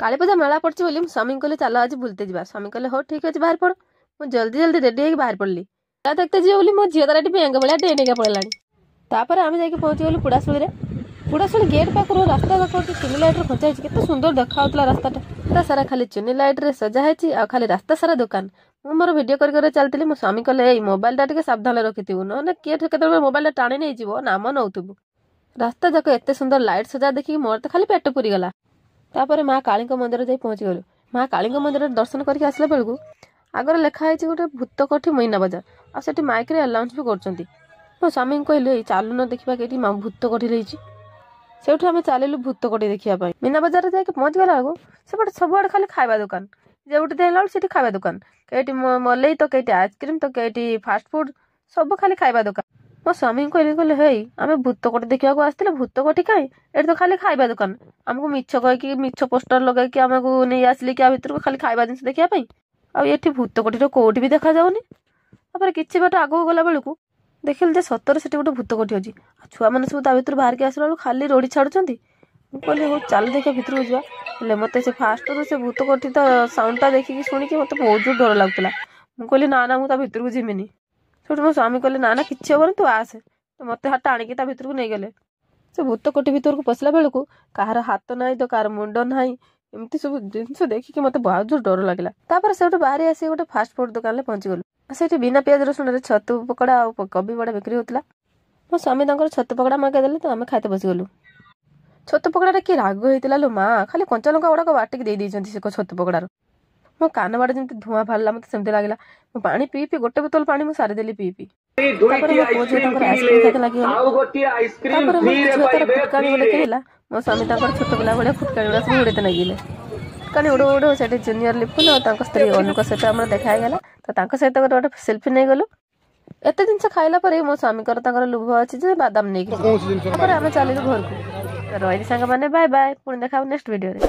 କାଳୀ ପୂଜା ମେଳା ପଡ଼ିଛି ବୋଲି ମୁଁ ସ୍ୱାମୀଙ୍କୁ କହିଲି ଚାଲ ଆଜି ବୁଲତେ ଯିବା। ସ୍ୱାମୀ କହିଲେ ହଉ ଠିକ୍ ଅଛି ବାହାରି ପଡ଼। ମୁଁ ଜଲ୍ଦି ଜଲ୍ଦି ରେଡି ହେଇକି ବାହାରି ପଡ଼ିଲି। ମେଳା ଦେଖତେ ଯିବ ବୋଲି ମୋ ଝିଅ ତାର ଏଠି ବେଙ୍ଗ ଭଳିଆ ଡେଇଁ ଡେଇଁକା ପଳେଇଲାଣି। ତାପରେ ଆମେ ଯାଇକି ପହଞ୍ଚିଗଲୁ ପୋଡ଼ାଶୁଳିରେ। ପୋଡ଼ାଶୁଳି ଗେଟ୍ ପାଖରୁ ରାସ୍ତା ଯାକ ଚୁନି ଲାଇଟ୍ରେ ଖଞ୍ଚା ହେଇଛି, କେତେ ସୁନ୍ଦର ଦେଖାଯାଉଥିଲା ରାସ୍ତାଟା। ରାସ୍ତା ସାରା ଖାଲି ଚୁନି ଲାଇଟ୍ରେ ସଜା ହେଇଛି ଆଉ ଖାଲି ରାସ୍ତା ସାରା ଦୋକାନ। ମୁଁ ମୋର ଭିଡ଼ିଓ କରି କରି ଚାଲିଥିଲି। ମୋ ସ୍ୱାମୀ କହିଲେ ଏଇ ମୋବାଇଲଟା ଟିକେ ସାବଧାନରେ ରଖିଥିବୁ, ନହେଲେ କିଏ କେତେବେଳେ ମୋବାଇଲଟା ଟାଣି ନେଇଯିବ ନାମ ନଉଥିବୁ। ରାସ୍ତା ଯାକ ଏତେ ସୁନ୍ଦର ଲାଇଟ୍ ସଜା ଦେଖିକି ମୋର ତ ଖାଲି ପେଟ ପୁରିଗଲା। ତାପରେ ମା କାଳୀଙ୍କ ମନ୍ଦିର ଯାଇ ପହଞ୍ଚିଗଲୁ। ମା କାଳୀଙ୍କ ମନ୍ଦିରରେ ଦର୍ଶନ କରିକି ଆସିଲା ବେଳକୁ ଆଗରେ ଲେଖା ହେଇଛି ଗୋଟେ ଭୂତକୋଠି ମୀନା ବଜାର, ଆଉ ସେଠି ମାଇକରେ ଆନାଉନ୍ସ ବି କରୁଛନ୍ତି। ମୋ ସ୍ୱାମୀଙ୍କୁ କହିଲି ଏଇ ଚାଲୁନ ଦେଖିବା କେଠି ମା ଭୂତକୋଠି ରହିଛି। ସେଇଠୁ ଆମେ ଚାଲିଲୁ ଭୂତକୋଠି ଦେଖିବା ପାଇଁ। ମୀନା ବଜାରରେ ଯାଇକି ପହଞ୍ଚିଗଲା ବେଳକୁ ସେପଟେ ସବୁଆଡ଼େ ଖାଲି ଖାଇବା ଦୋକାନ, ଯେଉଁଠି ଦେଖିଲା ବେଳକୁ ସେଠି ଖାଇବା ଦୋକାନ। କେଇଠି ମଲେଇ ତ କେଇଠି ଆଇସ୍କ୍ରିମ୍ ତ କେଇଠି ଫାଷ୍ଟଫୁଡ୍, ସବୁ ଖାଲି ଖାଇବା ଦୋକାନ। ମୋ ସ୍ୱାମୀଙ୍କୁ କହିଲି ହେଇ ଆମେ ଭୂତକୋଠି ଦେଖିବାକୁ ଆସିଥିଲେ, ଭୂତକୋଠି କାହିଁ, ଏଠି ତ ଖାଲି ଖାଇବା ଦୋକାନ। ଆମକୁ ମିଛ କହିକି ମିଛ ପୋଷ୍ଟର ଲଗେଇକି ଆମକୁ ନେଇ ଆସିଲି କି ଆ ଭିତରକୁ ଖାଲି ଖାଇବା ଜିନିଷ ଦେଖିବା ପାଇଁ, ଆଉ ଏଠି ଭୂତକୋଠିର କୋଉଠି ବି ଦେଖାଯାଉନି। ତାପରେ କିଛି ବାଟ ଆଗକୁ ଗଲା ବେଳକୁ ଦେଖିଲି ଯେ ସତରେ ସେଠି ଗୋଟେ ଭୂତକୋଠି ଅଛି। ଆଉ ଛୁଆମାନେ ସବୁ ତା ଭିତରୁ ବାହାରିକି ଆସିଲା ବେଳକୁ ଖାଲି ରୋଡ଼ି ଛାଡ଼ୁଛନ୍ତି। ମୁଁ କହିଲି ହଉ ଚାଲ ଦେଖିବା ଭିତରକୁ ଯିବା। ହେଲେ ମୋତେ ସେ ଫାଷ୍ଟରୁ ସେ ଭୂତକୋଠି ତା ସାଉଣ୍ଡଟା ଦେଖିକି ଶୁଣିକି ମୋତେ ବହୁତ ଜୋର ଡର ଲାଗୁଥିଲା। ମୁଁ କହିଲି ନା ନା ମୁଁ ତା ଭିତରକୁ ଯିବିନି। ସେଠୁ ମୋ ସ୍ୱାମୀ କହିଲେ ନା ନା କିଛି ହବନି ତୁ ଆସେ। ତ ମୋତେ ହାତ ଟାଣିକି ତା ଭିତରକୁ ନେଇଗଲେ। ସେ ଭୂତକୋଠି ଭିତରକୁ ପଶିଲା ବେଳକୁ କାହାର ହାତ ନାହିଁ ତ କାହାର ମୁଣ୍ଡ ନାହିଁ, ଏମିତି ସବୁ ଜିନିଷ ଦେଖିକି ମୋତେ ବହୁତ ଜୋର ଡର ଲାଗିଲା। ତାପରେ ସେଇଠୁ ବାହାରି ଆସି ଗୋଟେ ଫାଷ୍ଟଫୁଡ୍ ଦୋକାନରେ ପହଞ୍ଚିଗଲୁ। ସେଇଠି ବିନା ପିଆଜ ରସୁଣରେ ଛତୁ ପକୋଡ଼ା ଆଉ କୋବି ବଡ଼ା ବିକ୍ରି ହେଉଥିଲା। ମୋ ସ୍ୱାମୀ ତାଙ୍କର ଛତୁ ପକୋଡ଼ା ମଗେଇଦେଲେ ତ ଆମେ ଖାଇତେ ବସିଗଲୁ। ଛତୁ ପକୋଡ଼ାଟା କି ରାଗ ହେଇଥିଲା ଲୋ ମା, ଖାଲି କଞ୍ଚା ଲଙ୍କା ଗୁଡ଼ାକ ବାଟିକି ଦେଇ ଦେଇଛନ୍ତି ସେ ଛତୁ ପକୋଡ଼ାର। ମୋ କାନ ବାଟେ ଯେମିତି ଧୂଆଁ ବାହାରିଲା ମୋତେ ସେମିତି ଲାଗିଲା। ମୁଁ ପାଣି ପିଇ ପିଇ ଗୋଟେ ବୋତଲ ପାଣି ମୁଁ ସାରିଦେଲି ପିଇ ପିଇ। ତାପରେ ମୋ ପୁଅ ଝିଅ ତାଙ୍କର ଆଇସ୍କ୍ରିମ୍ ଖାଇତେ ଲାଗିଗଲେ। ତାପରେ ମୋ ଝିଅ ତାର ଫୁଟକାଣି ଗୋଟେ କିଣିଲା। ମୋ ସ୍ୱାମୀ ତାଙ୍କର ଛୋଟ ପିଲା ଭଳିଆ ଫୁଟକାଣି ଗୁଡ଼ା ସବୁ ଉଡ଼େଇତେ ଲାଗିଲେ। ଫୁଟକାଣି ଉଡ଼ୁ ଉଡ଼ୁ ସେଠି ଜୁନିୟର ଲିପୁନ ଆଉ ତାଙ୍କ ସ୍ତ୍ରୀ ଅନୁଙ୍କ ସହିତ ଆମର ଦେଖା ହେଇଗଲା। ତ ତାଙ୍କ ସହିତ ଗୋଟେ ଗୋଟେ ସେଲ୍ଫି ନେଇଗଲୁ। ଏତେ ଜିନିଷ ଖାଇଲା ପରେ ମୋ ସ୍ୱାମୀଙ୍କର ତାଙ୍କର ଲୋଭ ଅଛି ଯେ ବାଦାମ ନେଇକି। ତାପରେ ଆମେ ଚାଲିଲୁ ଘରକୁ। ରହିଲି ସାଙ୍ଗମାନେ, ବାଏ ବାଏ, ପୁଣି ଦେଖା ହବ ନେକ୍ସଟ ଭିଡ଼ିଓରେ।